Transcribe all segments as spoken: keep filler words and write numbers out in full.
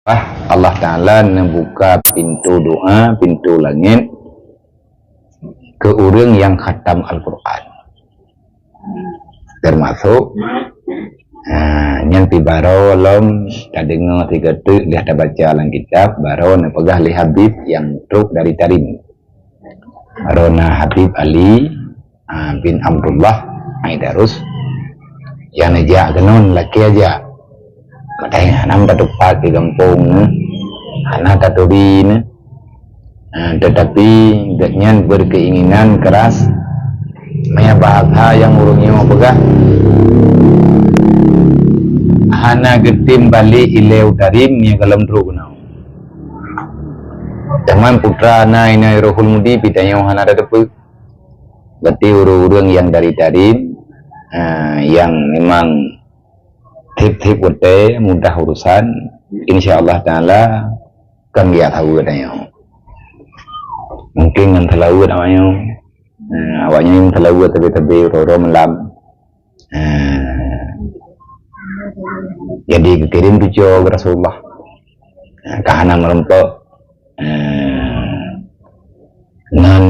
Allah Ta'ala neubuka pintoe doa, pintoe langét keu ureuëng nyang khatam Al-Qur'an. Teumasok, ha, nyan pih barô lom tadeungoe sigoe teuk lheueh tabaca lam kitab, barô neupeugah lé Habib nyang trok dari Tarim. Barô na Habib Ali, ha, bin Abdullah Aidarus, nyang neujak keunoe lakée jak. Katanya, hana tatupat di gampông nyoe, hana taturi nyoe. Ha, tetapi gobnyan berkeinginan keras, meunyo bahasa nyang ureuëng nyoe peugah, hana geutem balek ilée u Tarim nyang gohlom trok keunoe. Teuma putra na inan Rohul Mudi pih tanyoe hana tateupeue. Berarti ureuëng-ureuëng nyang dari Tarim, ha, nyang memang tieb-tieb watée mudah urusan, insya Allah Ta'ala kan geujak saweue tanyoe. Mungkin ngon seulaweuet awaknyoe. Eh, awaknyoe ngon seulaweuet sabe-sabe uroe-uroe malam. Eh, jadi geukirém tucoe keu Rasulullah. Eh, ka hana meurumpok, eh, ngon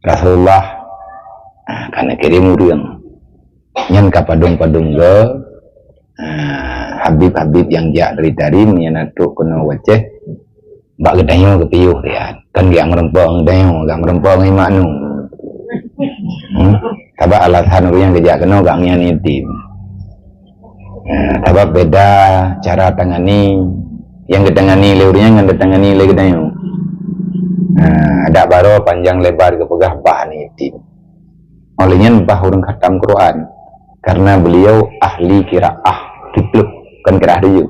Rasulullah, ah, ka neukirém ureuëng. Nyan ka padum-padum goe, ah, habib-habib nyang jak dari Tarim nyan na trok keunoe u Aceh, bak geutanyoe geupiôh rian. Kan geujak meurumpok ngon geutanyoe, geujak meurumpok ngon Imam Nu. Hmm? Sabab alasan ureuëng nyang geujak keunoe gobnyan yatim. Ha, sabab beda cara tangani, nyang geutangani lé ureuëng nyan ngon geutangani lé geutanyoe. Ha, adak barô panjang lebar geupeugah bah aneuk yatim. Óh lheueh nyan bah ureuëng khatam Quran, karena beliau ahli qiraah, kipleuh, kon qiraah tujoh.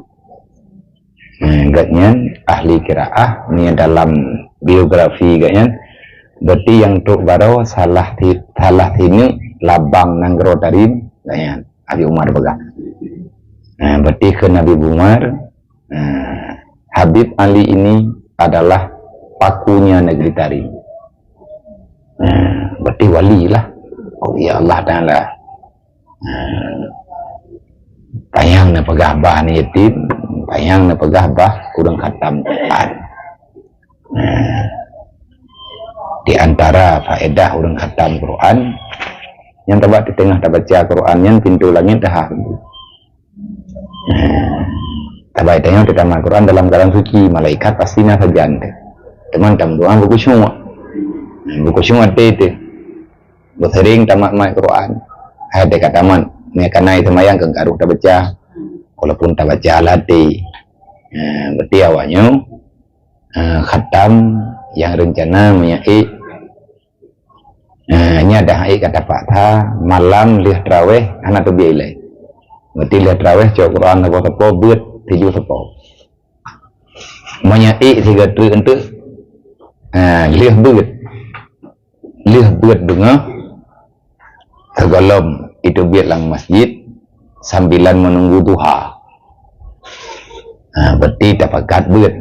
Ha, gobnyan ahli qiraah, ni dalam biografi gobnyan, berarti nyang trok barô salah ti-, salah sineuk labang nanggroe Tarim, gobnyan. Habib Umar peugah. Nah, berarti kheun Habib Umar, nah, Habib Ali ini adalah pakunya negeri Tarim. Nah, berarti wali lah. Aulia Allah Ta'ala. Nah, panyang neupeugah bah aneuk yatim, panyang neupeugah bah ureuëng khatam Quran. Nah, di antara faedah ureuëng khatam Quran, nyang tabak di teungoh tabaca Quran nyan pintoe langét dah. Nah, tabak tanyoe tatamat Quran dalam keadaan suci, malaikat pasti na sajan teuh. Teuma tameudoa beukhusyuk. Nah, beukhusyuk até teuh. Beuseuring tamat-mat Quran. Hai teuka tamat, meunyo ka na seumayang keu karu tabaca. Walaupun tabaca lam até. Nah, berarti awaknyoe, eh, khatam nyang reuncana meunyo ék, eh, nyan dah ék ka tapaksa malam lheueh traweh hana teubiet ilée. Berarti lheueh traweh cok Quran sapo-sapo beuet tujoh sapo. Meunyo ék sigoe treuk eunteuk, eh, lheueh beuet. Lheueh beuet beungoh, sigohlom iteubiet lam masjid sambilan meununggu duha. Ha, berarti tapakat beuet.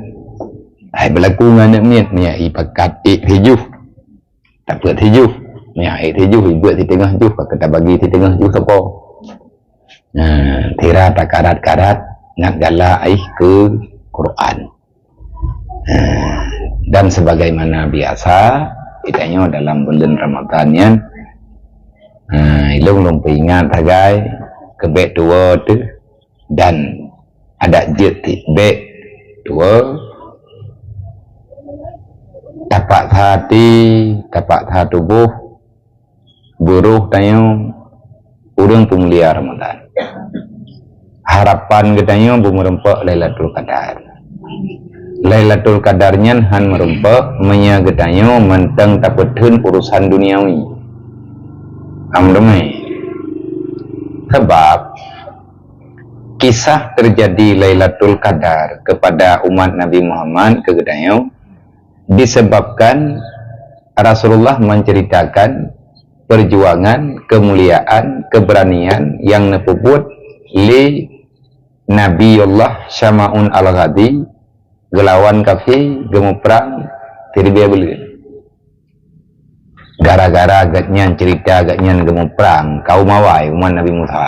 Hai beulaku ngon aneuk miet, meunyo ipakat ék sijuh, tapeuet sijuh. Meunyo ék sijuh, ibeuet siteungoh juh, ka tabagi siteungoh juh sapo. Nah, sira takarat-karat ngat galak aih keu Quran. Nah, dan sebagaimana biasa, geutanyoe dalam buleuen Ramadhan nyan, nah, ilôn lôn peuingat sagai keu bék tuwoe teuh dan adak jeuet bék tuwoe, tapaksa até, tapaksa tuboh, beurôh tanyoe ureuëng peumulia Ramadhan. Harapan geutanyoe beumeurumpok Lailatul Qadar. Lailatul Qadar nyan han meurumpok meunyo geutanyoe mantong tapeutheun urusan duniawi. Am teumé. Sabab kisah terjadi Lailatul Qadar kepada umat Nabi Muhammad keu geutanyoe disebabkan Rasulullah menceritakan perjuangan, kemuliaan, keberanian nyang neupeubuet lé Nabiullah Syama'un Al-Ghazzi geulawan kafé geumuprang siribèe buleuen. Gara-gara gobnyan, cerita gobnyan geumuprang kaum awai umat Nabi Musa,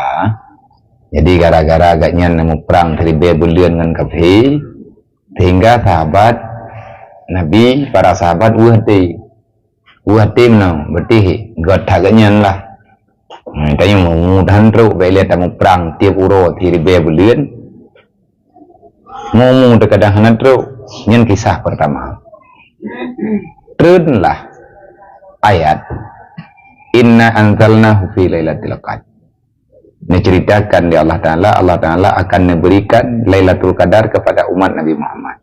Jadi gara-gara gobnyan muprang siribèe buleuen ngon kafé, sehingga sahabat Nabi, para sahabat weueh até. Weueh até meunan, berarti göt that gobnyan lah. Nah, tanyoe mudah trok bèk lé tamuprang tiep uroe siribèe buleuen. Mumu teukadang hana trok. Nyan kisah pertama. Treun lah ayat, "Inna anzalnahu fi lailatul qadr." Diceritakan di Allah Taala, Allah Taala akan memberikan Lailatul Qadar kepada umat Nabi Muhammad.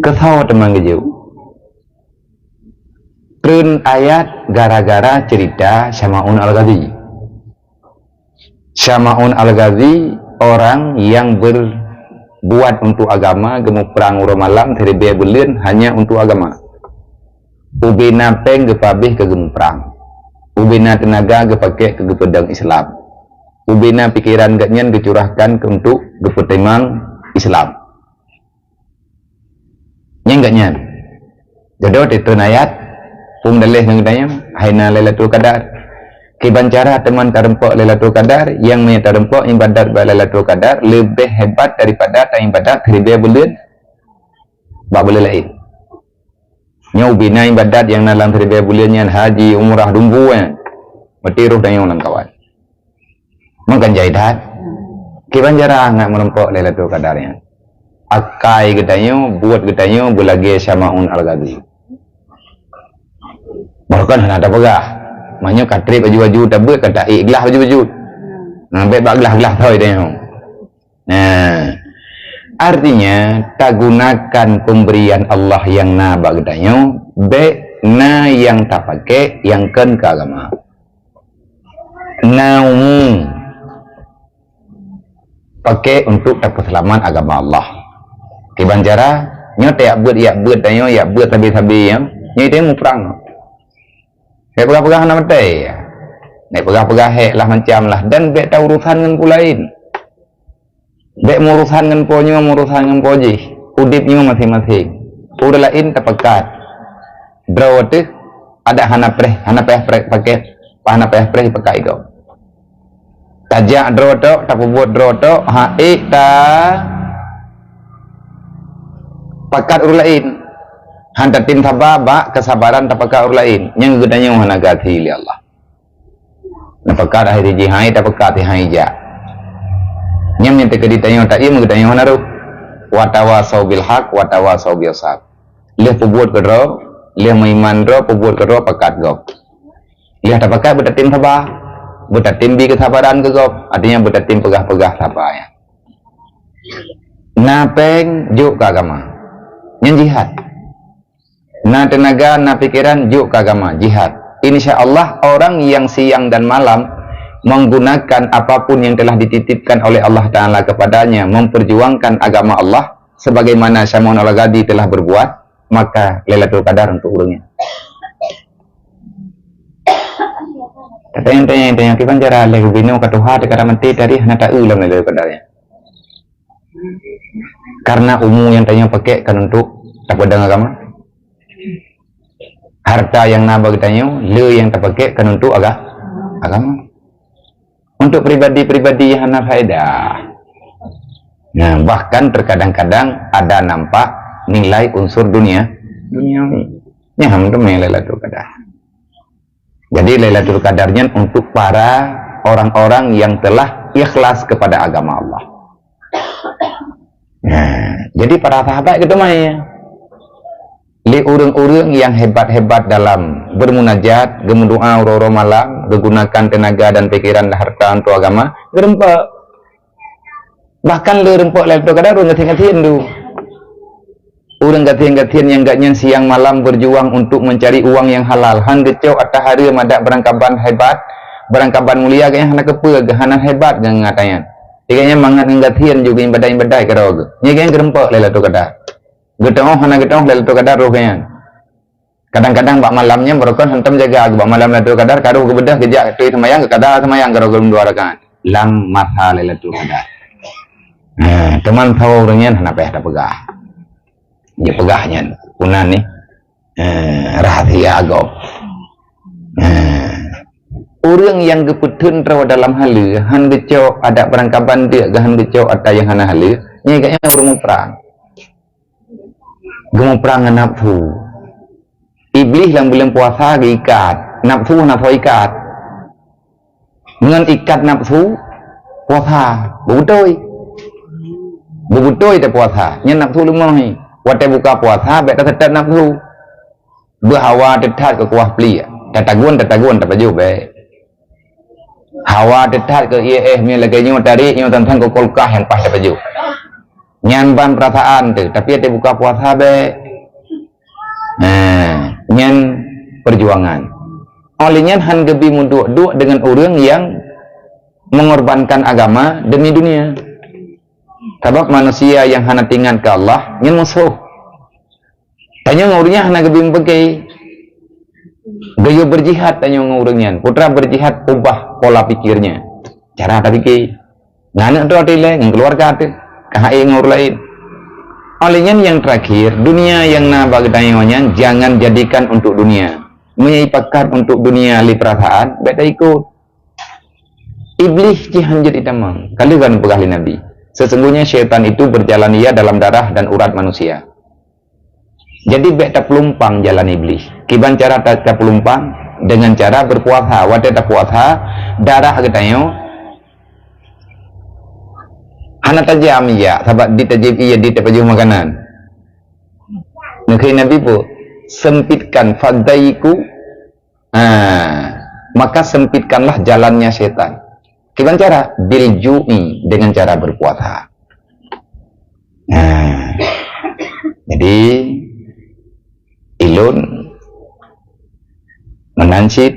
Keusoe teuma geujok? Treun ayat gara-gara cerita Syama'un Al-Ghazi. Syama'un Al-Ghazi orang yang berbuat untuk agama, geumuprang uroe malam siribèe buleuen hanya untuk agama. Ubena péng geupabeh keu geumuprang. Ubena teunaga geupakèk keu geupeudong Islam. Ubena pikeran gobnyan geucurahkan keu untuk geupeutimang Islam. Nyan gobnyan. Jadi, treun ayat, phon daleh ngon geutanyoe, hai na Lailatul Qadar. Kiban cara teuma tareumpok Lailatul Qadar, nyang meunyoe tareumpok ibadat bak Lailatul Qadar leubeh hebat daripada taibadat siribèe buleuen bak buleuen laén. Nyoe ubena ibadat nyang na lam siribèe buleuen nyan, haji, umrah, dumpeue nyan. Meuti roh tanyoe lam kawan. Meukan jai that. Kiban cara ngat meureumpok Lailatul Qadar nyan. Akai geutanyoe, buet geutanyoe beulagèe Syama'un Al-Ghazi. Bahkan hana tapeugah. Meunyoe ka trép aju-aju tabeuet, ka taék glah baju-baju. Nah, bèk bak glah-glah thoi tanyoe. Nah, artinya, tagunakan pemberian Allah nyang na bak geutanyoe, bèk na nyang tapakèk nyang kon keu agama. Na umu pakèk untuk tapeuseulamat agama Allah. Kiban cara, nyoe tajak beuet, jak beuet tanyoe, jak beuet sabe-sabe nyan, nyoe tanyoe muprang. Bèk peugah-peugah hana maté. Bèk peugah-peugah hék lah macam lah. Dan bèk taurusan ngon peue laén. Bèk meurusan ngon po nyoe, meurusan ngon po jih. Udép nyoe maséng-maséng. Ureueng laén tapakat. Droe teuh adak hana preh, hana payah preh pakèk, hana payah preh pakai gob. Tajak droe tok, tapeubuet droe tok, ha ék tapakat ureueng laén. Han tatem saba bak keusabaran tapakat ureueng laén. Nyang geutanyoe hana gaki lé Allah. Napakat hai sijih hai, tapakat hai jak. Nyan nyang teukeudi tanyoe taiem geutanyoe hana rôh. Wa tawasau bil haq, wa tawasau bis sabr. Lheueh peubuet keudroe, lheueh meuiman droe, peubuet keudroe pakat gob. Lheueh tapakat beutatem saba, beutatem bi keusabaran keu gob, artinya beutatem peugah-peugah saba nyan. Na péng jok keu agama. Nyan jihad. Na teunaga, na pikeran, jok keu agama, jihad. Insya Allah, orang yang siang dan malam menggunakan apapun yang telah dititipkan oleh Allah Taala kepadanya memperjuangkan agama Allah, sebagaimana Syama'un Al-Ghadi telah berbuat, maka Lailatul Qadar untuk ureueng nyan. Tanyong-tanyong, tanyong, kiban cara lé ubinoe ka tuha teuka maté tadi hana taeu lam Lailatul Qadar nyan. Karena umu nyang tanyoe pakèk kan untuk tapeudong agama. Harta nyang na bak geutanyoe, le nyang tapakèk kan untuk aga-, agama. Untuk pribadi-pribadi nyang hana faedah. Nah, bahkan terkadang-kadang ada nampak nilai unsur dunia, duniawi. Nyan hana teumé Lailatul Qadar. Jadi, Lailatul Qadar nyan untuk para orang-orang yang telah ikhlas kepada agama Allah. Nah, jadi para sahabat geuteumé lé ureueng-ureueng nyang hebat-hebat dalam bermunajat, geumeudoa uroe-uroe malam, geugunakan teunaga dan pikiran dan harta untuk agama, geureumpok. Bahkan le reumpok Lailatul Qadar ureueng gasien-gasien tu. Ureueng gasien-gasien nyang gobnyan siang malam berjuang untuk mencari uang yang halal. Han geucok ata hareuem adak beurangkaban hebat, beurangkaban mulia, gobnyan hana keupeue, hana hebat geuh ngat nyan. Gobnyan mangat ngon gasien ju geuibadat-ibadat keudroe geuh. Nyan gobnyan geureumpok Lailatul Qadar. Geutu'oh hana geutu'oh Lailatul Qadar roh gobnyan. Kadang-kadang bak malam nyan barokon hantom jaga, bak malam Lailatul Qadar, ka roh geubeudôh geujak tui seumayang, geukada seumayang keudroe dua rakaat lam masa Lailatul Qadar. Ha, teuma saboh ureueng nyan hana payah tapeugah. Jipeugah nyan, peue nan nyan, eh, rahasia gob. Eh, Ureuëng nyang geupeutheun droe dalam haleue, han geucok adat beurangkaban deuk, han geucok atra nyang hana haleue, nyan gobnyan ureuëng muprang. Geumuprang ngon nafsu. Iblih lam buleuen puasa geuikat, nafsu hana soe ikat. Ngon ikat nafsu, puasa, beubeutôi. Beubeutôi tapuasa, nyan nafsu leumoh nyan. Watée buka puasa, bék taseutôt nafsu. Beuhawa teuthat keu kuah pliek, tatagun, tatagun, tapajoh bék. Hawa teuthat keu ié éh, mie lagée nyoe tarék, nyoe tan-tan keu kulkah nyang paih tapajoh. Nyan ban peurasaan teuh, tapi watée buka puasa bék. Nah, nyan perjuangan. Óh lheueh nyan han geubi meuduek-duek deungon ureuëng nyang mengorbankan agama demi dunia. Sabab manusia nyang hana teuingat keu Allah, nyan musoh. Tanyoe ngon ureuëng nyan hana geubi meupeugét. Geuyue beurjihad tanyoe ngon ureuëng nyan. Peue teuma beurjihad? Ubah pola pikirnya. Cara tapike. Ngon aneuk droe teuh ilée, ngon keuluwarga teuh. Ka hai ngon ureuëng laén. Óh lheueh nyan nyang teurakhir, dunia nyang na bak geutanyoe nyan jangan jadikan untuk dunia. Meunyoe ipakat untuk dunia lé peurasaan, bék taikot. Iblih jih hanjeuet itamong. Ka lheueh geupeugah lé Nabi, "Sesungguhnya syaitan itu berjalan ia dalam darah dan urat manusia." Jadi, bék tapeulumpang jalan Iblih. Kiban cara ta-, tapeulumpang? Dengan cara berpuasa. Watée tapuasa, darah geutanyoe hana tajam ija, sabab di tajép ié, di tapajoh makanan. Neukheun Nabi peue? Sempitkan, fadaiku, ah, maka sempitkanlah jalannya setan. Kiban cara? Bil ju'i, dengan cara berpuasa. Nah, jadi, ilôn meunan cit,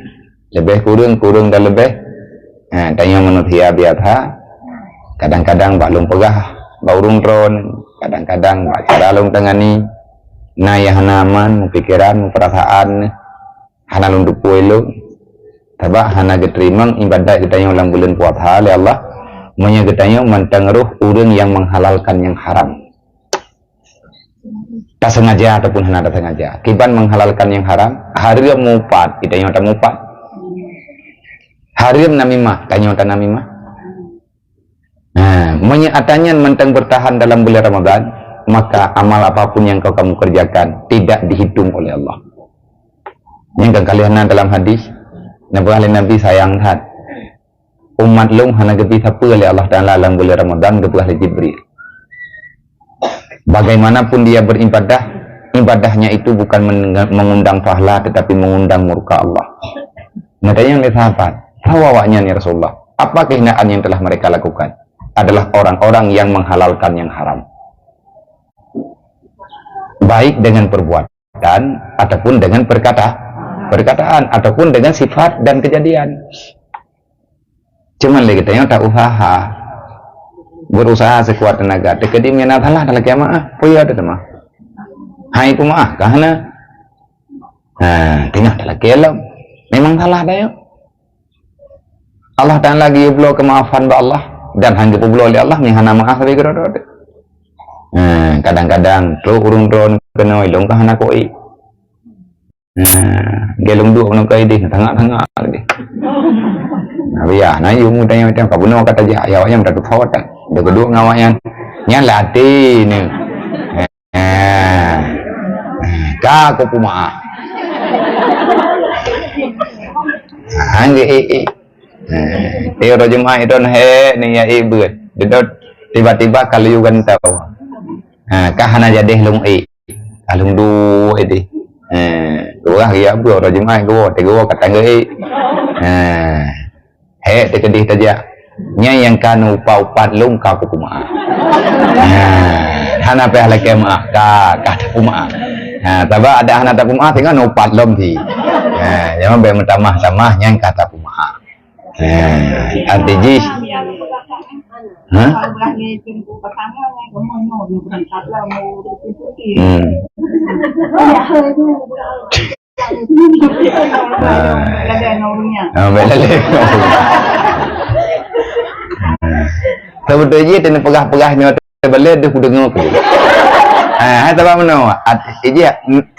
leubeh kureueng, kureueng dan leubeh. Ha, tanyoe manusia biasa, kadang-kadang bak lôn peugah bak ureuëng droe, kadang-kadang bak cara lôn tangani, na nyang hana aman, mupikeran, mupeurasaan, hana lôn tupue lôn. Sabab hana geuteurimong ibadat geutanyoe lam buleuen puasa lé Allah, meunyoe geutanyoe mantong roh ureuëng nyang menghalalkan nyang haram. Tasengaja ataupun hana tasengaja. Kiban menghalalkan nyang haram, hareuem mupat, geutanyoe tamupat. Hareuem namimah, tanyoe tanamimah. Nah, meunyoe atra nyan mantong bertahan dalam bulan Ramadan, maka amal apapun yang kau kamu kerjakan tidak dihitung oleh Allah. Nyang ka lheueh na dalam hadis, neupeugah lé Nabi sayang that. Umat lôn hana geubi sapeue lé Allah Taala lam buleuen Ramadan, geupeugah lé Jibril. Bagaimanapun dia beribadah, ibadahnya itu bukan men-, mengundang pahala tetapi mengundang murka Allah. Neutanyong lé sahabat, "Sawa awaknyan, ya Rasulullah? Apa kehinaan yang telah mereka lakukan?" Adalah orang-orang yang menghalalkan yang haram. Baik dengan perbuatan ataupun dengan perkata-, perkataan ataupun dengan sifat dan kejadian. Cuman lé geutanyoe ta usaha. Berusaha sekuat tenaga. Teukeudi meunan salah talakée maaf. Peue ya teuma? Hai peumaaf ka hana? Ha, teungoh talakée lom. Memang salah dah ya. Allah Taala geuyue bloe keumaafan bak Allah dan han geupeubloe lé Allah meuhana maaf lé keudroe-droe. Ha, kadang-kadang trok ureuëng droe keunoe lôn ka hana koi. Nah, dia lung duek ngon kai deh, tangak-tangak deh. Nah, biar, nah, yum tanya macam ka bunoe kata jak, ya awaknyan minta tukar tak. Dia kedua ngon awaknyan. Nyan latih ni. Ha. Ka aku peumaah. Ha, nggak, eh, eh. Ha, dia orang jemaah itu, he, ni ya, eh, buat. Dia tiba-tiba kalau you kan tahu. Ha, ka hana jadi lung, eh. Alung duek deh. Eh, ureueng geujak beuet uroe Jumat geuwoe, teugoe ka tanggée. Eh, hék teukeudeh tajak. Nyan nyang ka neuupat-upat lôn ka kupeumeu'ah. Eh, hana payah lakée meu'ah, ka, ka tapeumeu'ah. Ha, sabab adak hana tapeumeu'ah, singoh neuupat lom cit. Ha, jangan bèk meutamah-tamah nyang ka tapeumeu'ah. Eh, arti jih. Ha? Hmm. Ah. Ah, baik lalu. Sebetul jih, teuneuk peugah-peugah nyoe, teubalik deuh kudeungoe keu. Ah, hai sabab meunoe, at-, ijih,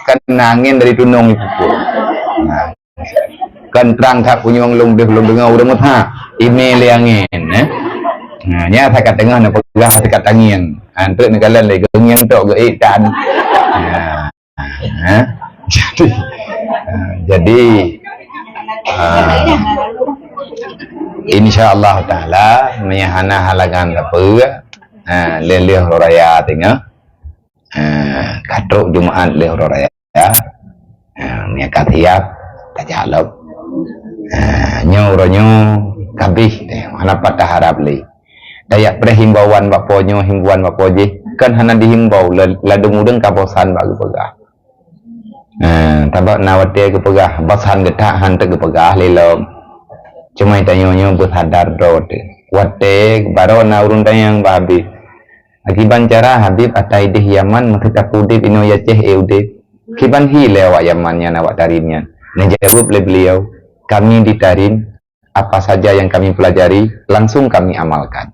kena angin dari tunong itu. Nah. Kan trang that punyueng lôn deuh lôn deungoe ureuëng meusa. Ime lé angén, eh. Nah, nya sakat teungoh na peugah sakat tangieng. Ha, treuk neukalon lé geungieng tok geuék tan. Nah, ha. Jadi, ha, jadi, ha, insya Allah taala meunyo hana halangan sapeue, ha, lheueh-lheueh uroe raya teungoh, ha, ka trok Jumaat lheueh uroe raya. Ya. Ha, meunyo ka siap, tajak lom. Ha, nyoe uroe nyoe ka bih, eh, hana patah harab lé. Tajak preh himbauan bak po nyoe, himbauan bak po jih, kan hana dihimbau, la-, ladôm ureuëng ka bosan bak geupeugah. Ha, sabab na watée geupeugah, bosan geutak han teuk geupeugah lé lom. Cuma tanyoe nyoe beusadar droe teuh. Watée baroe na ureuëng tanyong bak Habib, "Kiban cara Habib ata idéh Yaman meuteutap udeb inoe Aceh ék udeb? Kiban hi lé awak Yaman nyan, awak Tarim nyan?" Neujaweueb lé beliau, "Kami di Tarim, apa saja yang kami pelajari, langsung kami amalkan."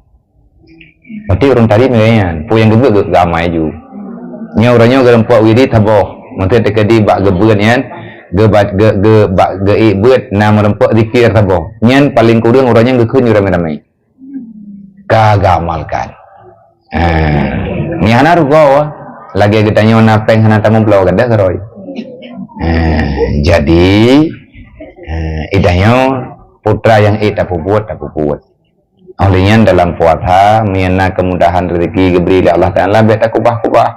Berarti ureuëng Tarim nyan, peue nyang geubeuet geuh geuamai ju. Nyoe uroe nyoe geureumpok wirid saboh, meuteutap teukeudi bak geubeuet nyan, geubat-, ge-, ge-, bak geuék beuet na meureumpok zikir saboh. Nyan paleng kureueng uroe nyan geukheun ju ramé-ramé. Ka geuamalkan. Ha, nyan hana rugoe, lagée geutanyoe na péng hana tameubloe, gadôh keurôi. Ha, jadi, ha, geutanyoe putra nyang ék tapeubuet, tapeubuet. Óh lheueh nyan dalam puasa, meunyo na keumudahan rezeki geubri lé Allah Taala, bék takubah-kubah.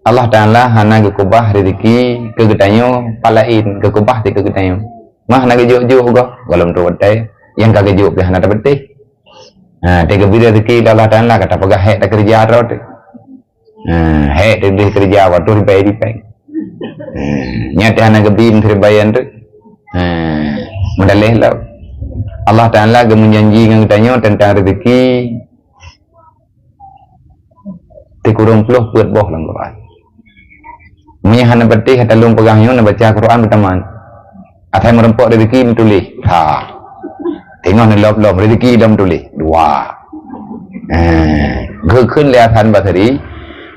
Allah Taala hana geukubah rezeki keu geutanyoe, palaén geukubah di keu geutanyoe. Mah hana geujok-jok goh, gohlom trok watée nyang ka geujok pih hana tapeuteh. Ha, teugeubri rezeki lé Allah Taala ka tapeugah hék takeureuja droe teuh. Ha, hék teuh keureuja watée ribée di péng. Ha, nyan teuh hana geubri meuseureubaian teuh. Ha, meudaleh lom. Allah Taala geumeujanji ngon geutanyoe teuntang rezeki Sikureueng ploh peuet boh lam Quran. Meunyoe hana patéh ata lôn peugah nyoe, neubaca Quran beutamat. Asai meureumpok rezeki meutuléh. Ha. Teungoh neulom-lom rezeki lom tuléh. Dua. Eh, geukheun lé Hasan Basri,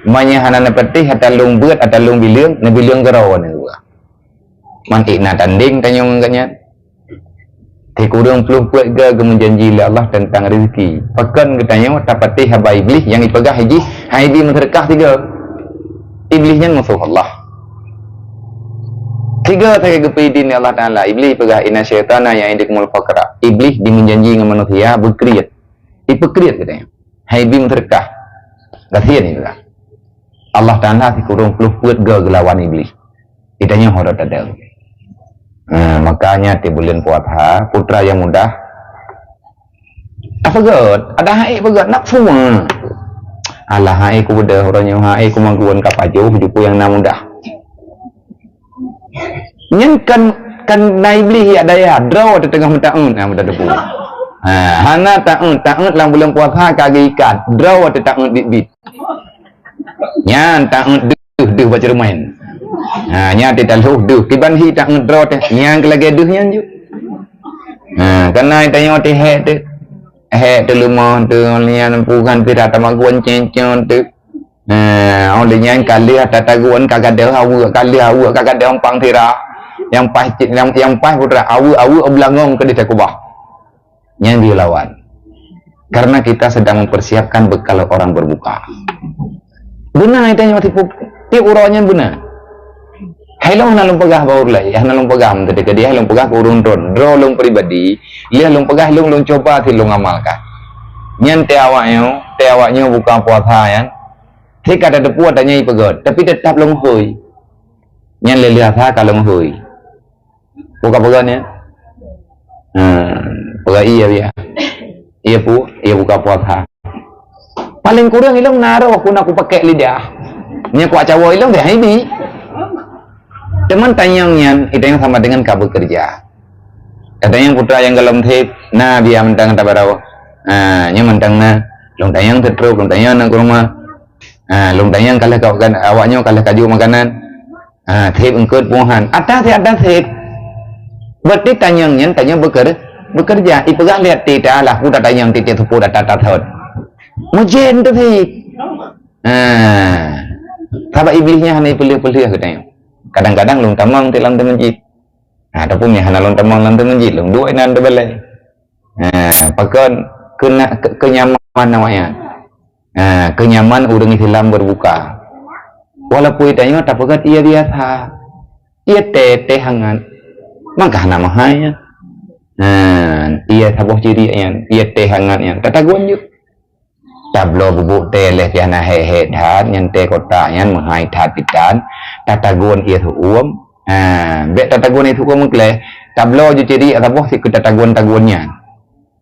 meunyoe hana neupatéh ata lôn beuet, ata lôn bileueng, neubileueng keudroe neupeugah. Man ék na tandeng tanyoe ngon gobnyan. Sikureueng ploh peuet goe geumeujanji lé Allah teuntang rezeki. Pakon geutanyoe tapatéh haba Iblih nyang jipeugah jih, hai bi meuseudeukah sigoe. Iblih nyan musoh Allah. Sigoe sagai geupeue idin lé Allah Taala. Iblih peugah, "Inna syaitana ya'idukumul faqra." Iblih jimeujanji ngon manusia beukriet. Jipeukriet geutanyoe. Hai bi meuseudeukah. Gasien jipeugah. Allah Taala sikureueng ploh peuet goe geulawan Iblih. Geutanyoe ho rot tadong. Nah, makanya di buleuen puasa, putra nyang mudah, ah, peugöt, ada hai peugöt, nafsu. Alah, hai ku beudôh, uroe nyoe hai ku magun ka pajoh, jukuk nyang na mudah. Nyan kan, kan na Iblih jak daya, droe teuh teungoh meutaôt, na meutateupeue. Ha, hana taôt, taôt lam buleuen puasa ka geuikat, droe teuh taôt biet-biet. Nyan taôt deuh, deuh bak ceureumen. Ha, nyan teuh taloh deuh. Kiban hi taôt droe teuh. Nyan keu lagèe deuh nyan ju. Ha, kana tanyoe teuh hék teuh. Hék teuh leumoh teuh, nyan puhan pira tamagun cen-cen teuh. Ha, oh lheueh nyan ka lheueh tatagun ka gadôh aweuek, ka lheueh aweuek ka gadôh umpang sira. Nyang paih, nyang, nyang paih putra aweuek-aweuek beulangong keudéh takubah. Nyan geulawan. Karena kita sedang mempersiapkan bekal orang berbuka. Beuna tanyoe tipu, tiep uroe nyan beuna. Hai lôn hana lôn peugah bak ureueng laén, hana lôn peugah meuteudeh keudeh, hai lôn peugah keu ureueng droen. Droe lôn pribadi, lheueh lôn peugah lôn, lôn cuba sit lôn amalkan. Nyan teuh awaknyoe, teuh awaknyoe buka puasa nyan. Sit ka tateupeue tanyoe peugöt, tapi teutap lôn hôi. Nyan lheueh-lheueh asa ka lôn hôi. Buka peugah nyan. Ha, peugah iya biya. Iya pu, iya buka puasa. Paling kurang ilong na roh ku na ku pakai lidah. Nya ku acawa ilong deh ini. Teman tanyong nyan, itanyong sama dengan ka bekerja. Katanya putra nyang golom thép, na biya mantong tabarau. Ha, nya mantong na. Lôn tanyong teutrok, lôn tanyong na ku rumah. Ha, lôn tanyong kalah ka, awaknyoe kalah kaju makanan. Ha, thép eungkôt puhan. Ata thép, ata thép. Berarti tanyong nyan tanyong beker-, bekerja. Ipeugah lé até ta lah, ku tatanyong tiep-tiep seupôt ata tathot. Meujen teuh thép. Ha. Sabab Iblih nyan hana ipeuleueh-peuleueh geutanyoe. Kadang-kadang lôn tamong tiep lam masjid. Ataupun nyang hana lôn tamong lam teumeuji, lôn duek inan teubalai. Ha, pakon keuna-, ke-, kenyaman awaknyan. Ha, kenyaman ureuëng Islam berbuka. Walaupun tanyoe tapeugah iya biasa. Iya teh, teh hangat. Maka hana meuhai nyan. Ha, iya saboh ciri nyan, iya teh hangat nyan. Tatagun jeuet. Tabloe bubuk teh leh pih hana hék-hék that, nyan teh kotak nyan meuhai that pitan. Tatagun ié seuuem. Ha, bék tatagun ié seuuem meukleh. Tabloe ju ciri saboh sikeu tatagun-tagun nyan.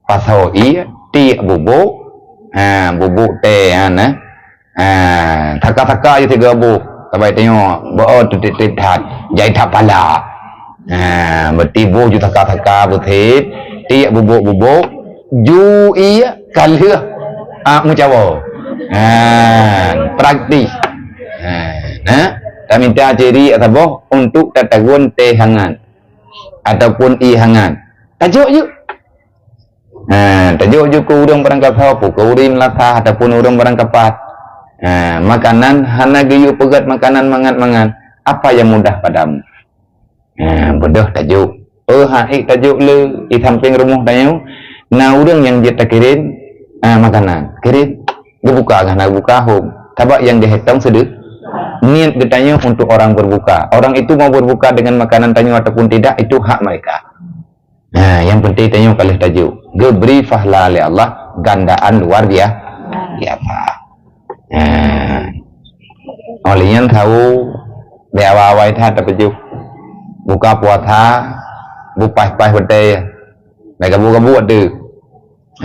Pasoe ié, tiek bubuk. Ha, bubuk teh nyan, eh. Ha, saka-saka ju tiga boh. Sabai tanyoe, beu teutit-tit that, jai that pala. Ha, beuti boh ju saka-saka beusit, tiek bubuk-bubuk, ju ié ka lheueh, ah, meucawa. Ha, praktis. Ha, nah, taminta ciri saboh untuk tatagun teh hangat ataupun ié hangat. Tajok jeuet. Ha, tajok jeuet keu ureuëng barangkasoe, keu ureuëng meunasah ataupun ureuëng barangkapat. Ha, makanan hana geuyue peugét makanan mangat-mangat, apa yang mudah padamu. Ha, beudôh tajok. Oh, ha, ék tajok le, di samping rumoh tanyoe, na ureuëng nyang jeuet takirém, ha, makanan. Kirém, geubuka kah na geubuka hom. Sabab nyang geuhitong seudeh, niat geutanyoe untuk orang berbuka. Orang itu mau berbuka dengan makanan tanyoe ataupun tidak, itu hak mereka. Ha, yang penting tanyoe ka lheueh tajok. Geubri pahala lé Allah gandaan luar bia-, biasa. Ha. Óh lheueh nyan sawo, bèk awai-awai that tapajoh. Buka puasa, beupaih-paih watèe. Bèk gabuk-gabuk watèe.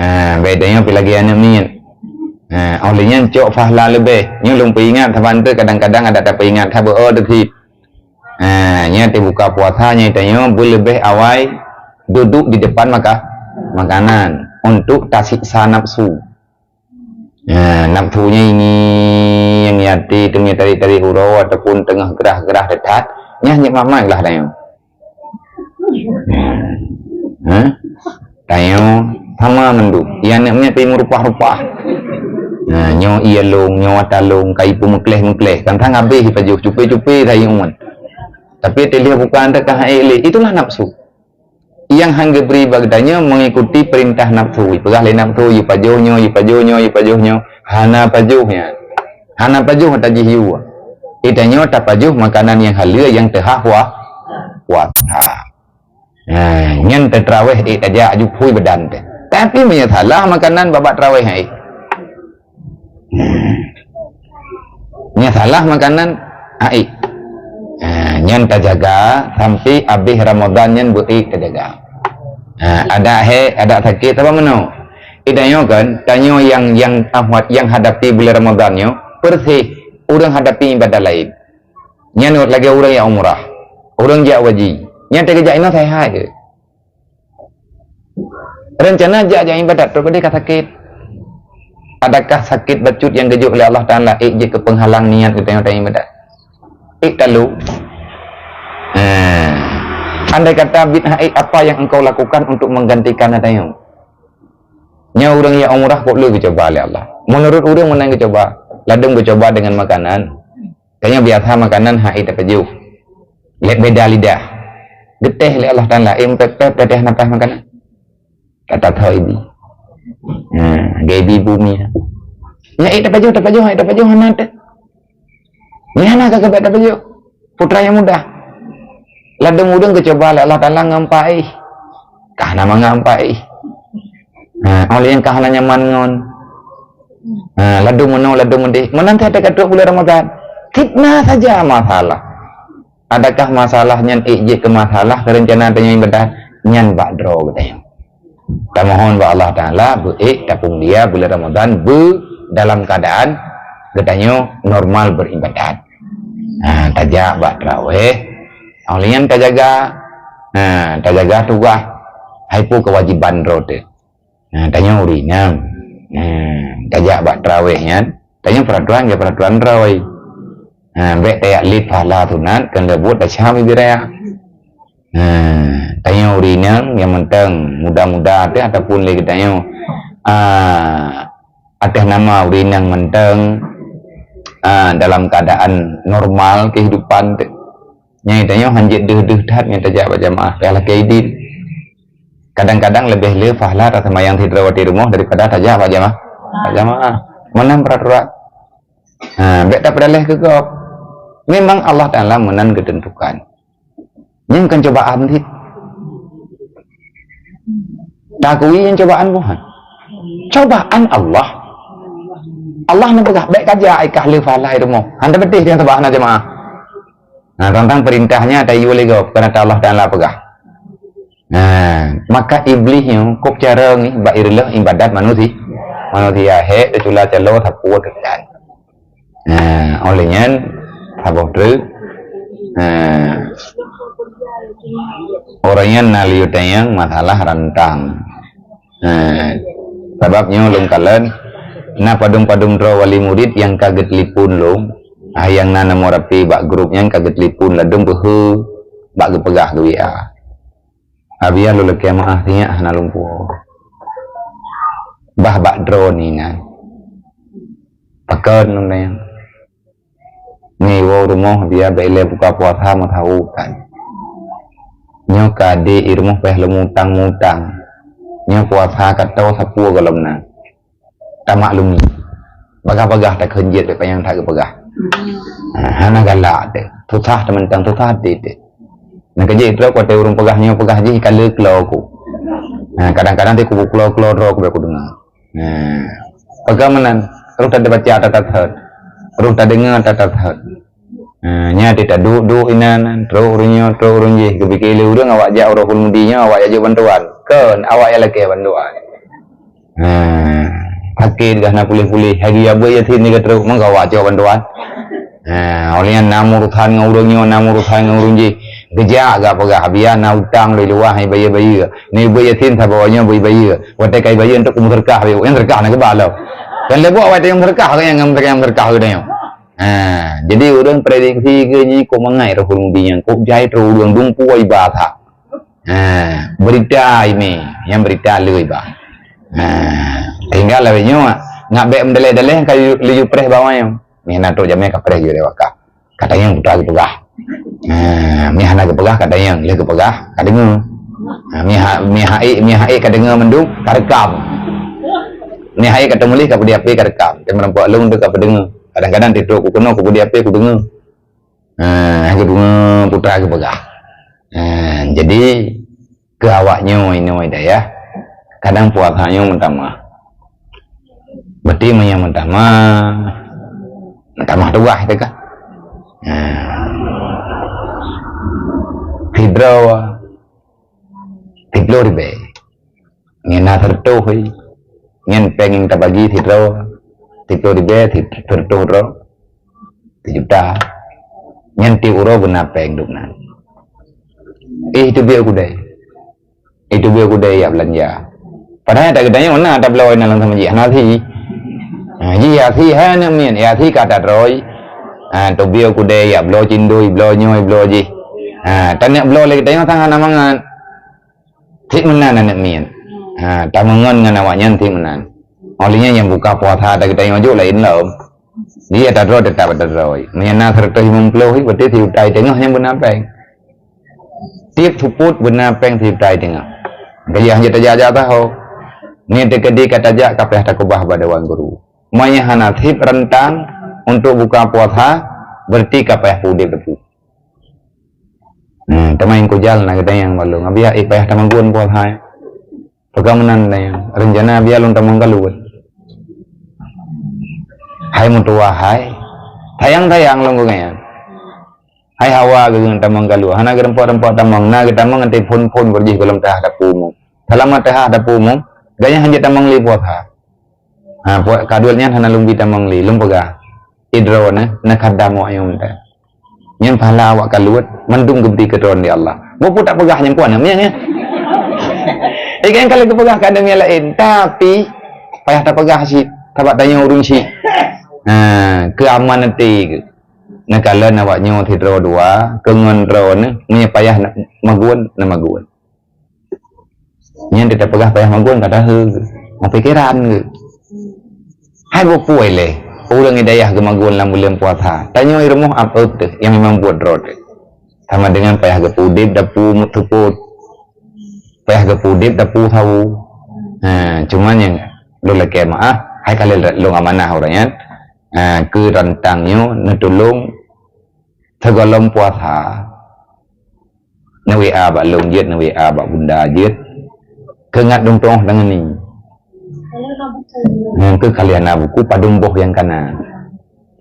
Ha, bèk tanyoe pi lagèe aneuk miet. Ha, óh lheueh nyan cok pahala leubeh. Nyoe lôn peuingat saban teuk, kadang-kadang adak tapeuingat that beu-o teuh cit. Ha, nyan teubuka puasa nyan tanyoe beuleubeh awai duduek di depan maka-, makanan untuk tasiksa nafsu. Ha, nafsu nyan ini nyang nyate teungoh tarik-tarik uroe ataupun teungoh gerah-gerah that, nyan nyang mat-mat lah tanyoe. Ha? Tanyoe sama mandum. Iya aneuk miet pi meurupah-rupah. Ha, nyoe ié lôn, nyoe ata lôn, ka ipeumeukléh-meukléh. Kan sang habéh ipajoh, cupe-cupe that ié umat. Tapi teuliah bukan teuka hai lé. Itulah nafsu. Nyang han geubri bak geutanyoe mengikuti perintah nafsu. Ipeugah lé nafsu, ipajoh nyoe, ipajoh nyoe, ipajoh nyoe. Hana pajoh nyan. Hana pajoh ata jih yue. Itanyoe tapajoh makanan nyang haleue nyang teuhah pua-, puasa. Ha, nyan teutraweh ék tajak aju phui badan teuh. Tapi meunyoe salah makanan babak traweh ék. Nyan salah makanan, aék. Ha, nyan tajaga sampai abéh Ramadan nyan beu ék tajaga. Ha, adak hék, adak sakét, sabab meunoe. Itanyoe kan, tanyoe nyang, nyang ahwat, nyang hadapi bulan Ramadan nyoe, persis ureuëng hadapi ibadat laén. Nyan lagèe ureuëng jak umrah, ureuëng jak haji. Nyan teuk geujak inoe sehat keu? Rencana jak, jak ibadat, trok keudeh ka sakét. Adakah sakét bacut nyang geujok lé Allah Taala ék jeuet keu peunghalang niat geutanyoe ibadat? Ék talu. Eh, andai kata bit hak ék, apa yang engkau lakukan untuk menggantikan tanyoe? Nyan ureuëng jak umrah kok le geucuba lé Allah. Meunurot ureuëng meunan geucuba, ladôm geucuba dengan makanan. Tanyoe biasa makanan hana tapajoh. Lé beda lidah. Geutéh lé Allah Taala, eh, pép-pép geutéh nafah makanan. Kata thoi bi. Ha, geubi bumi. Nyan ék tapajoh, tapajoh, ék tapajoh hana teuh. Nyan hana ka keubat tapajoh. Putra nyang muda. Ladôm ureuëng geucuba lé Allah Taala ngon paih. Ka hana mangat paih. Ha, óh lheueh nyan ka hana nyaman ngon. Ha, ladôm meunoe, ladôm meudéh. Meunan teuh ka trok bulan Ramadan. Fitnah saja masalah. Adakah masalah nyan ék jeuet keu masalah keu rencana tanyoe ibadat? Nyan bak droe geutanyoe. Tamohon bak Allah Taala beu ék tapeumulia bulan Ramadan beu dalam keadaan geutanyoe normal beribadat. Ha, tajak bak tarawih. Óh lheueh nyan tajaga, ha, tajaga tugaih hai peue kewajiban droe teuh. Nah, tanyoe ureuëng inong. Nah, tajak bak tarawih nyan, tanyoe peuraturan ya peuraturan droe. Nah, bèk tajak lé pahala sunat, keu leubuet tacam ié raya. Nah, tanyoe ureuëng inong nyang mantong muda-muda teuh ataupun lé geutanyoe, ah, atas nama ureuëng inong mantong, ah, dalam keadaan normal kehidupan teuh. Nyang tanyoe hanjeuet deuh-deuh that nyang tajak bak jamaah, payah lakée idin. Kadang-kadang leubeh le pahala taseumayang sidroe di rumoh daripada tajak bak jamaah. Bak jamaah. Meunan peraturan. Ha, bék tapeudaleh keu gob. Memang Allah Taala meunan geuteuntukan. Nyan kan cobaan cit. Takui nyan cobaan bukan? Cobaan Allah. Allah neupeugah, "Bék kajak ikah le pahala di rumoh." Hana beuteh nyang teubahna jamaah. Nah, tentang perintahnya ata yue lego, bukan ata Allah Taala peugah. Nah, maka Iblih nyoe kop cara ngi bak ireuloh ibadat manusia. Manusia hek teucula calo sapeue teukan. Nah, oleh nyan saboh treuk. Nah, orang nyan na liyu tayang masalah rantang. Nah, sabab nyoe lôn kalon na padum-padum droe wali murid nyang ka geutelepon lôn. Ah, nyang na nomor H P bak grup nyan ka geutelepon ladum beuhe bak geupeugah geu W A. Abiya lôn lakée meu'ah sinyak hana lumpoe. Bah bak droe ni nyan. Pakon lôn nyan. Ngiwoe rumoh biya bék ilée buka puasa meusahu kan. Nyoe ka di i rumoh payah lôn mutang-mutang. Nyoe puasa ka toe sapeue gohlom na. Tamaklumi. Bagah-bagah takheun jeuet bék panyang that geupeugah. Ha, hana galak teuh. Susah teumantong, susah até teuh. Nah, keujeuet trok watée ureuëng peugah nyoe peugah jih ka le klo ku. Ha, kadang-kadang teuh kubuklo-klo droe kubék kudeungoe. Nah, peugah meunan, roh tabaca ata that. Roh tadeungoe ata that. Nah, nya teuh taduek-duek inan, trok ureuëng nyoe, trok ureuëng jih, geupike lé ureuëng awak jak uroe Mudi nyoe, awak jak jok bantuan. Kon, awak jak lakée bantuan. Nah, sakét gah na puléh-puléh, lagi abui yatim ni ka trok, meugawa cok bantuan. Nah, oleh nyan na urusan ngon ureuëng nyoe, na urusan ngon ureuëng jih. Geujak gak peugah, biya na utang lé luwah hai bayeue-bayeue. Ni bui yatim saboh nyoe bui bayeue. Watée kai bayeue untuk meuseudeukah, nyang seudeukah na geuba lom. Kan lé buet watée nyang seudeukah, nyang seudeukah geutanyoe. Ha, jadi ureuëng prediksi keu jih kok mangat roh Mudi nyan, kok jai roh ureuëng dumpeue iba that. Ha, berita ini, nyang berita le iba. Ha, sehingga lawét nyoe ngak bék meudaleh-daleh ka laju preh bawai nyoe. Meunan trok jamé ka preh jih lewat ka. Ka tanyong putra geupeugah. Ha, meuhana geupeugah ka tanyong, lé geupeugah ka deungoe. Ha, meuha-, meuhai, meuhai ka deungoe mandum ka rekam. Meuhai ka teumuléh ka peudiape ka rekam. Teuma rampak lôn tu ka peudeungoe. Kadang-kadang titrok ku keunoe ku peudiape ku deungoe. Ha, geudeungoe putra geupeugah. Ha, jadi keu awak nyoe inoe dayah, kadang puasa nyoe meutamah. Berarti meunyoe meutamah, meutamah tugaih teuh ka. Ha. Sidroe siploh ribée. Nyan na seureutôh, nyan péng nyang tabagi sidroe siploh ribée, seureutôh droe sijuta. Nyan tieb uroe beuna péng dum nan. Eh, itu biaya kudai. Itu biaya kudai yak belanja. Padahai tak geutanyoe na tabloe na lam sama jih, hana si. Ha, jih ya si hai aneuk miet, ya si ka tadroe. Ha, tu biaya kudai yak bloe cindui, bloe nyoe, bloe jih. Ha, taneuk bloe lé geutanyoe sang hana mangat. Cit meunan aneuk miet. Ha, tameungon ngon awak nyan cit meunan. Oleh nyan nyang buka puasa ata geutanyoe jok laén lom. Dia tadroe teutap tadroe. Meunyoe na seratus lima puluh, berarti sijuta teungoh nyang beuna péng. Tieb seupôt beuna péng sijuta teungoh. Keu jih hanjeuet tajak-jak taho. Nyan teukeudi ka tajak ka payah takeubah bak dewan guru. Meunyoe hana sip rantang untuk buka puasa, berarti ka payah udeb teupeu. Hmm, teuma nyang kujal na geutanyoe nyang balong. Abi hai payah tamagun puasa. Peugah meunan na nyang rencana biar lôn tamong kaluet. Hai meutuwah hai. Sayang-sayang lôn geutanyoe. Hai hawa geutanyoe tamong kaluet. Hana geureumpok-reumpok tamong. Na geutamong ngon phon-phon beurjih gohlom teuhah dapu umum. Seulamat teuhah dapu umum, geutanyoe hanjeuet tamong lé puasa. Ha, puak kadul nyan hana lôn bi tamong lé, lôn peugah. Idroe na, na khadam awak nyoe mantong. Nyan pahala awak kaluet, mandum geubri keudroe lé Allah. Mupu tak peugah nyan puan, nyan, nyan. Eh, kan kalau geupeugah ka ada yang lain, tapi payah tapeugah cit, sabab tanyoe ureueng cit. Ha, keu aman até geuh. Neukalon awak nyoe sidroe dua, keu ngon droe neuh, meunyoe payah na magun, na magun. Nyan teutab peugah payah magun ka tahe geuh. Meupikiran geuh. Hai bukui lé, ureueng i dayah geumagun lam buleuen puasa. Tanyoe i rumoh ap-ap teuh, nyang memang buet droe teuh. Sama dengan payah geupeu udeb dapu meuteupot, payah geupeu udeb dapu sawu. Ha, cuma nyang lôn lakée meu'ah, hai ka lheueh lôn amanah uroe nyan, ha, keu rantang nyoe neutulông sigohlom puasa. Neu-WA bak lôn jeuet, neu-WA bak bunda jeuet. Keu ngat dong tu'oh tangan ni. Nyan keuh ka lheueh na buku padum boh nyang kana.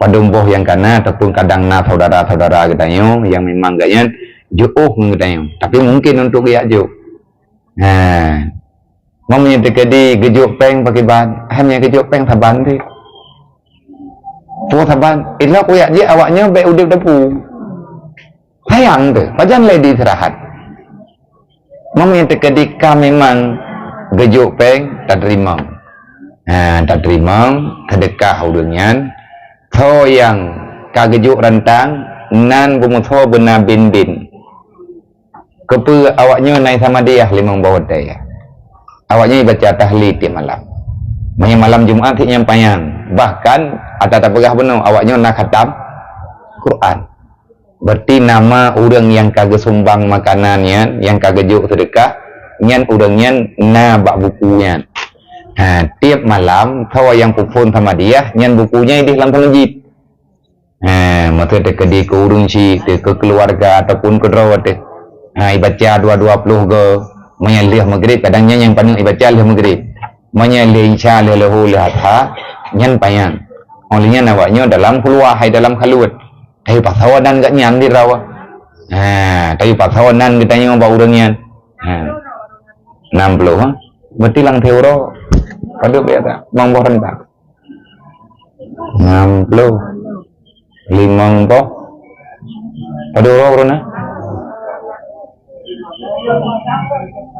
Padum boh nyang kana ataupun kadang na saudara-saudara geutanyoe nyang memang gobnyan jiôh ngon geutanyoe. Tapi mungkin untuk geujak jok. Ha. Meunyoe teukeudi geujok péng pakriban, hai meunyoe geujok péng saban deh. Peue saban, ilok kujak jih awaknyoe bék udeb dapu. Sayang teuh, pajan lé diistirahat. Meunyoe teukeudi ka memang geujok péng, tateurimong. Ha, tateurimong seudeukah ureuëng nyan. Soe nyang ka geujok rantang, nan beumusoe beuna bin-bin. Keupeue awaknyoe na samadiyah limong boh watée? Awaknyoe baca tahlil tieb malam. Meunyoe malam Jumat cit nyan panyang, bahkan ata tapeugah bunoe awaknyoe na khatam Quran. Berarti nama ureuëng nyang ka geusumbang makanan nyan, nyang ka geujok seudeukah, nyan ureuëng nyan na bak buku nyan. Ha, tieb malam, soe nyang peuphon samadiyah, nyan buku nyan ideh lam sameujid. Ha, maksud teukeudi keu ureuëng syik, teuh keu keuluwarga ataupun keu droe teuh. Ha, ibaca dua dua ploh go, meunyoe lheueh maghrib, kadang nyan nyang paneuk ibaca lheueh maghrib. Meunyoe lheueh isya, lheueh luhô, lheueh adha, nyan panyang. Óh lheueh nyan awaknyoe dalam khulwah, hai dalam khalwat. Tapi pasoe nan gobnyan di droe. Ha, tapi pasoe nan geutanyoe bak ureuëng nyan. Ha. Enam puluh, ha? Berarti lam teuro. Padub ya tak? Mang boh rentang. Enam puluh. Limong boh. Padub uroe ureuëng na?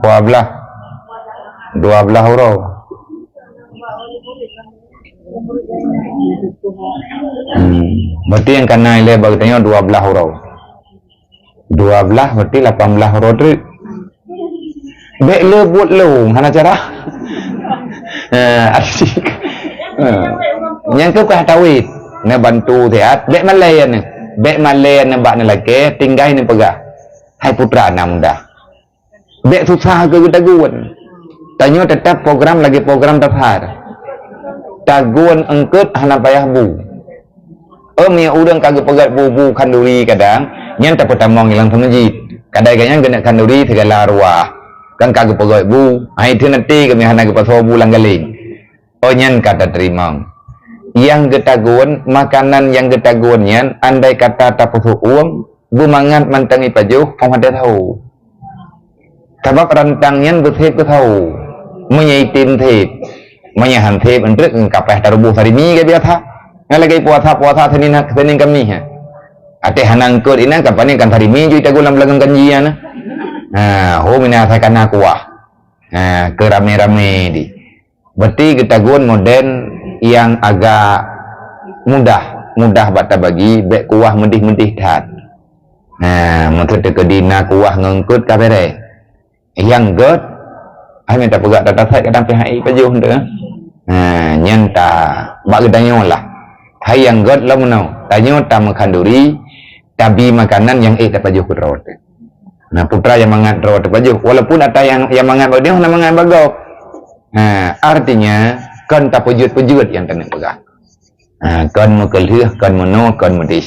Dua belas. Dua belas uroe. Hmm. Berarti nyang kana ilée bak geutanyoe dua belas uroe. Dua belas berarti lapan belas uroe treuk. Bék le buet lôn, hana cara. Eh, asyik. Eh. Nyang keu payah tawét, neubantu siat, bék malée neuh. Bék malée neuh bak neulakée, tinggai neupeugah, "Hai putra na muda." Bék susah keu geutagun. Tanyoe teutap program lagée program tasar. Tagun eungkôt hana payah bu. Ôm ya ureuëng ka geupeugét bu-bu khanduri kadang, nyan tapeutamong ilang seumeujid. Kadai gobnyan geuneuk khanduri sigala ruah. Kan ka geupeugét bu, hai teuneuti kami hana geupasoe bu lam galeng. Oh, nyan ka tateurimong. Nyang geutagun, makanan nyang geutagun nyan, andai kata tapeuseuueng, beumangat mantong ipajoh, 'oh watée saho. Sabab rantang nyan beusép keu saho. Meunyoe item sép, meunyoe han sép, eunteuk ka payah taruboh sarimi ka biasa. Nyan lagée puasa-puasa Senin, Senin Kamis, ha. Até hana eungkôt inan, ka pané kan sarimi ju itagun lam beulagong kanji nyan. Ha, ho mina asai kana kuah. Ha, keu ramé-ramé di. Berarti geutagun model nyang agak mudah, mudah bak tabagi, bék kuah meudeh-meudeh that. Nah, maksud teukeudi na kuah ngon eungkôt ka beureh. Nyang gét, hai mita peugah tatasai kadang pihak ipajoh tu. Nah, nyan ta bak geutanyoe lah. Hai nyang gét lom meunoe, tanyoe tameukhanduri, tabi makanan nyang ék tapajoh keudroe teuh. Nah, putra nyang mangat droe teupajoh. Walaupun ata nyang, nyang mangat bak nyoe, hana mangat bak gob. Nah, artinya, kon tapeujeuet-peujeuet nyang taneuk peugah. Nah, kon meukeulheueh, kon meunoe, kon meudeh.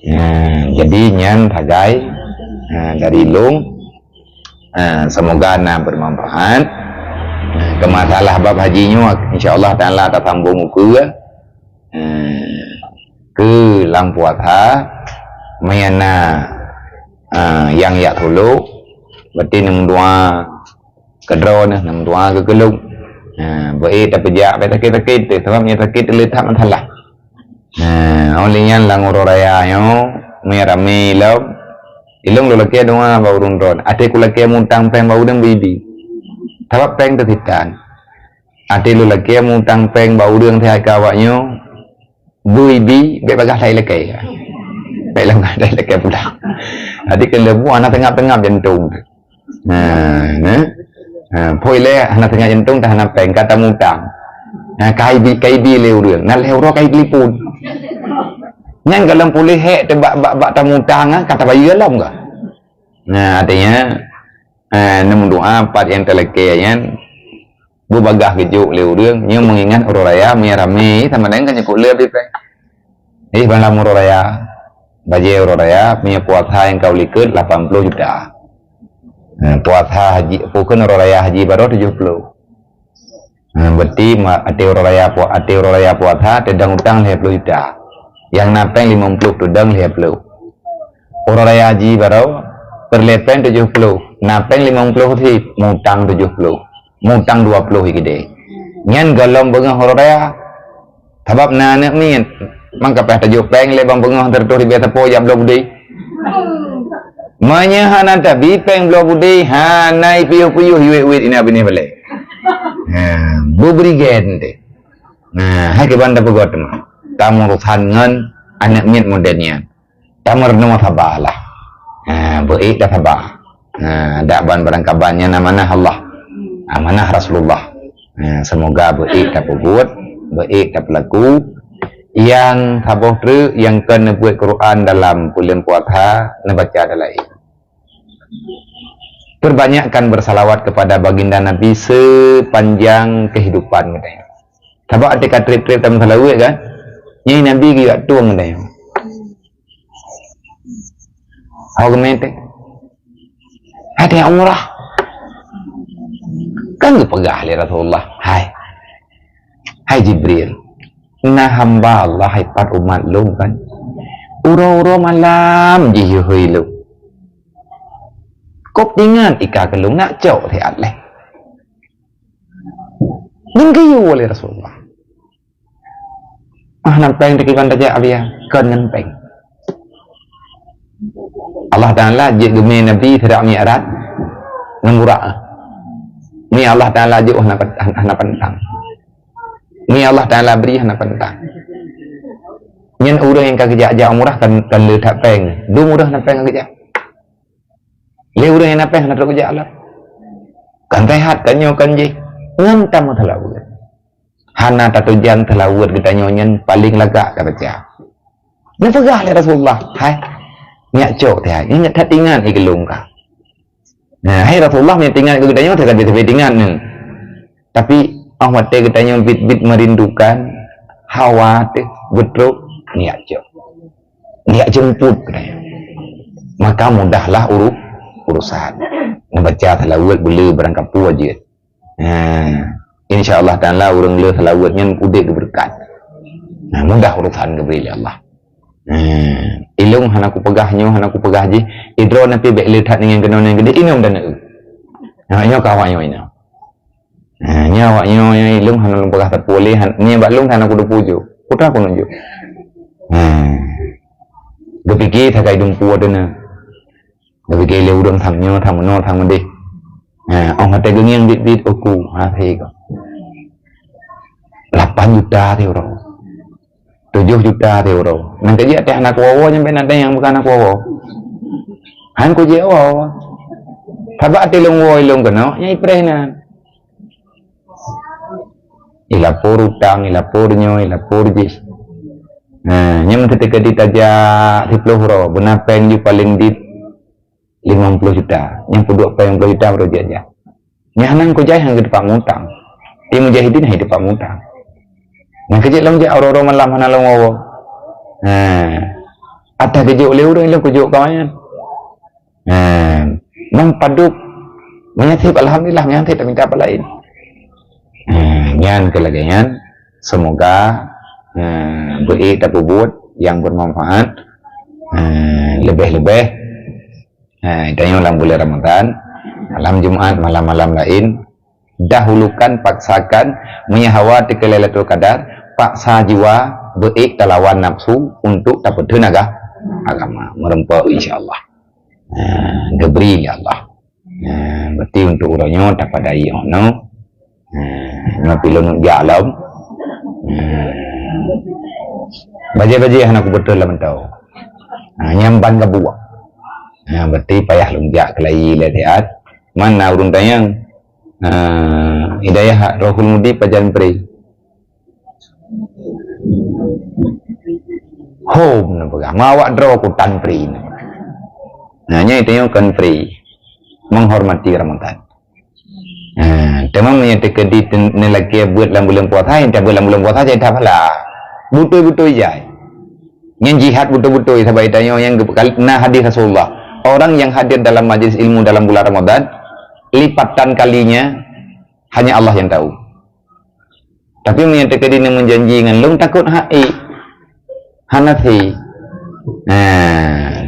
Nah, jadi nyan sagai, nah, dari lôn. Nah, semoga na bermanfaat. Nah, keu masalah bab haji nyoe, insya Allah Taala tasambung ukeue. Eh, keu lam puasa, meunyo na, eh, nyang jak tulok, berarti neumeudoa keudroe neuh, neumeudoa keu keulôn. Eh, beu ék tapeujak, bèk sakét-sakét teuh, sabab meunyo sakét teuh le that masalah. Eh, óh lheueh nyan lam uroe raya nyoe, meunyo ramé lom, ilôn lôn lakèe doa bak ureueng droen. Até kulakèe mutang péng bak ureueng beu ibi. Sabab péng teuh sitan. Até lôn lakèe mutang péng bak ureueng seuhat keu awaknyoe, beu ibi, bèk bagaih that ilakèe. Bèk lagèe that ilakèe pulang. Jadi keu leubu hana teungab-teungab jantông. Nah, nah. Ha, phôn ilèe hana teungab jantông, dah hana péng, ka tamutang. Nah, ka ibi, ka ibi lé ureueng. Nah, lhèe uroe ka itelepon. Nyan goh lom puléh hék teuh bak, bak, bak tamutang, ah, ka tabayeue lom kah? Nah, artinya, eh, neumeudoa pat nyang talakée nyan, beubagaih geujok lé ureuëng, nyoe meungingat uroe raya, meunyo ramé, sama dengan kan nyang keu lé bri péng. Jadi, malam uroe raya, bajée uroe raya, meunyo puasa nyang ka u likot lapan puluh juta. Nah, puasa haji, pokon uroe raya haji baroe tujoh puluh. Ha, berarti ma-, até uroe raya pu-, até uroe raya puasa teudong utang lhée ploh juta. Nyang na péng limong ploh teudong lhée ploh. Uroe raya haji baroe peureulée péng tujoh ploh, na péng limong ploh cit, mutang tujoh ploh. Mutang dua ploh i keudée. Nyan gohlom beungoh uroe raya. Sabab na aneuëk miet, mangka payah tajok péng lé bang beungoh seratus ribée sapo jak bloe budé. Meunyo hana tabi péng bloe budé, hana ipiôh-piôh iwet-wet ina binéh balée. Ha, beubri gen teuh. Nah, hai kiban tapeugöt teuma. Tamurusan ngon aneuëk miet model nyan. Tameurunoe saba lah. Ha, beuék tasaba. Ha, dak ban barangkaban nyan amanah Allah. Amanah Rasulullah. Ha, semoga beuék tapeubuet, beuék tapeulaku. Nyang saboh treuk nyang kon neubuet Quran dalam buleuen puasa, neubaca dalam. Perbanyakkan bersalawat kepada baginda Nabi sepanjang kehidupan, katanya. Sabab até ka trép-trép tameusalawat kan? Nyang Nabi geuyue tueng, katanya. Ho geumé teuh. Hai teuh umrah. Kan geupeugah lé Rasulullah, "Hai, hai Jibril, na hamba Allah hai pat umat lôn kan. Uroe-uroe malam jih yue hôi lôn. Kop ingat ika keu lôn nak cok siat lé." Nyan geuyue lé Rasulullah. Ah, na péng teukiban tajak abia, kon ngon péng. Allah Taala jeuet geumé Nabi sidroe mi'raj ngon burak. Mi Allah Taala jeuet hana pen-, hana pantang. Mi Allah Taala bri hana pantang. Nyan ureuëng nyang ka geujak-jak umrah kan, kan le that péng. Dum ureuëng na péng ka geujak. Lé ureuëng nyang na péng hana trok geujak lom. Kan sehat, kan nyoe, kan jih. Ngon tameusalawat. Hana tatujan salawat geutanyoe nyan paleng lagak ka baca. Neupeugah lé Rasulullah, "Hai, nyak cok teuh hai, ingat that ingat i geulong ka." Nah, hai Rasulullah, meunyo ingat keu geutanyoe, teuka jeuet ingat nyan. Tapi, oh watée geutanyoe bit-bit merindukan, hawa teuh, beutrok, nyak cok. Nyak jemput geutanyoe. Maka mudahlah uru-, urusan. Neubaca salawat beu le barangkapeue jeuet. Ha, insya Allah Taala ureuëng le salawat nyan udeb geubeureukat. Nah, mudah urusan geubri lé Allah. Ha, ilong hana kupeugah nyoe, hana kupeugah jih. Idroe na pi bék le that ngon keunoe ngon keudeh, inong dan eu. Ha, nyoe ka awak nyoe inong. Ha, nyoe awak nyoe, nyoe ilong hana lôn peugah teupeu lé, han-, nyoe bak lôn hana kuteupeu ju. Putra kununjuk. Ha. Geupike sagai dumpu adena. Tapi keu lé ureuëng tham nyoe, tham meunoe, tham meudeh. Ha, oh watée geungieng bit-bit uku, ha, sigoe. Lapan juta teuh uroe. Tujoh juta teuh uroe. Nang keu jih até hana kuwoe-woe nyang beu na nyang bukan hana kuwoe-woe. Han keu jih woe. Sabab até lôn woe lôn keunoe, nyang ipreh nan. Ilapor utang, ilapor nyoe, ilapor jih. Nah, nyang teuka ditajak siploh uroe, beuna péng ju paleng dit limong ploh juta. Nyang peuduek péng limong ploh juta baru jijak. Nyang hana kujai han geuteupeu mutang. Di mujahidin han geuteupeu mutang. Nyang keu jeuet lom jak uroe-uroe malam hana lom woe-woe. Nah, ata geujok lé ureuëng lom kujok ka nyan. Nah, nyang padub meunyo seb alhamdulillah, meunyo seb taminta apa lain. Nah, nyan keu lagée nyan, semoga, nah, beuék tapeubuet nyang bermanfaat. Nah, leubeh-leubeh, nah, tanyoe lam bulan Ramadan, malam Jumat, malam-malam lain, dahulukan, paksakan, meunyo hawa teuka Lailatul Qadar, paksa jiwa beuék talawan nafsu untuk tapeutheun aga-, agama, meureumpok insya Allah. Nah, geubri lé Allah. Nah, berarti untuk uroe nyoe tapadai nyoe. Nah, nyoe pi lôn jak lom. Nah, bajée-bajée hana kubeutôi lam mantong. Nah, nyang ban ka buah. Nah, berarti payah lôn jak keulayi lé siat. Mana ureuëng tanyong? Nah, Hidayah Rohul Mudi pajan pri. Hom neupeugah, ma awak droe ku tan pri neupeugah. Nah, nyan tanyoe kon free, menghormati Ramadan. Nah, teuma meunyoe teukeudi ten-, neulakée beuet lam buleuen puasa, nyang tabeuet lam buleuen puasa jai that phala. Beutôi-beutôi jai. Nyan jihad beutôi-beutôi, sabab tanyoe nyang geu-, kal-, na hadis Rasulullah. Orang yang hadir dalam majlis ilmu dalam bulan Ramadan, lipatan kalinya hanya Allah yang tahu. Tapi meunyoe teukeudi neumeujanji ngon lôn, takot hai. Hana thi. Nah.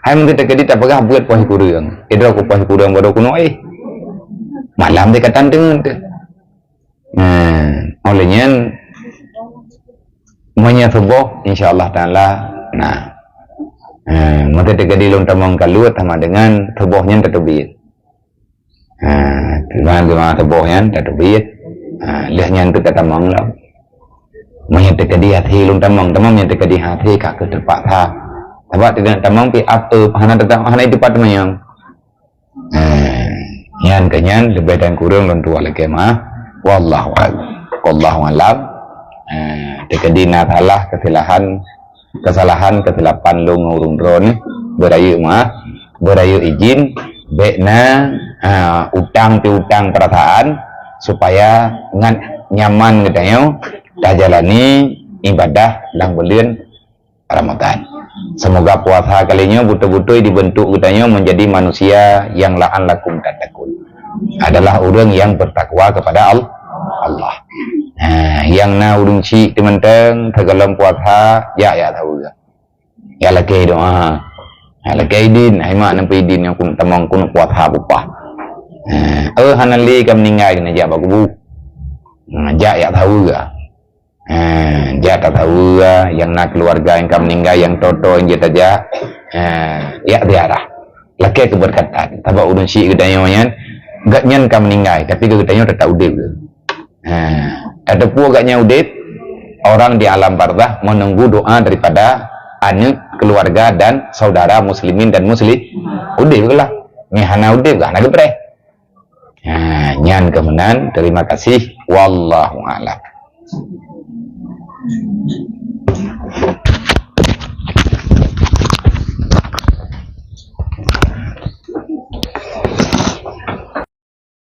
Hai mungken teukeudi tapeugah beuet poh sikureueng. Idroe ku poh sikureueng baru kunoe. Malam deh katan teungeut teuh. Nah, oleh nyan, meunyoe suboh, insya Allah Taala, nah. Nah, maka teukeudi lôn tamong kaluet sama dengan suboh nyan tateubiet. Ha, teuma, teuma suboh nyan tateubiet. Ha, lheueh nyan teuka tamong lom. Meunyoe teukeudi até lôn tamong, tamong meunyoe teukeudi até ka keu teupaksa. Sabab teuka tamong pi ap-, eh, hana teuka, hana itupat manyang. Ha, nyan keu nyan leubeh dan kureueng lôn tuwoe lakée meuah. Wallahu a'lam. Wallahu a'lam. Ha, teukeudi na salah keusalahan kesalahan, kesilapan lôn ngon ureuëng droe nyoe, beurayeuk meuah, beurayeuk izin, bék na, ha, utang piutang peurasaan, supaya ngat nyaman geutanyoe tajalani ibadah lam buleuen Ramadan. Semoga puasa kali nyoe beutôi-beutôi dibentuk geutanyoe menjadi manusia yang la'allakum tattaqun. Adalah ureuëng yang bertakwa kepada Al-, Allah. Ha, nyang na ureuëng chik teuh mantong, sigohlom puasa, jak, jak saweue. Jak lakée doa. Jak lakée idin, hai mak neupeu idin nyang keuneuk tamong keuneuk puasa bupah. Ha, eh, hana lé ka meuninggai keuneuk jak bak kubu. Ha, jak, jak saweue. Ha, jak tasaweue, nyang na keuluwarga nyang ka meuninggai, nyang toe-toe nyang jeuet tajak. Ha, jak ziarah. Lakée keubeureukat that. Sabab ureuëng chik geutanyoe nyan, gobnyan ka meuninggai, tapi geutanyoe teutap udeb. Ha, tateupeue gobnyan udeb, orang di alam barzakh menunggu doa daripada aneuk, keuluwarga dan saudara muslimin dan muslim-, udeb geulah. Meuhana udeb geuh hana geupreh. Ha, nyan keuh meunan, terima kasih. Wallahu a'lam.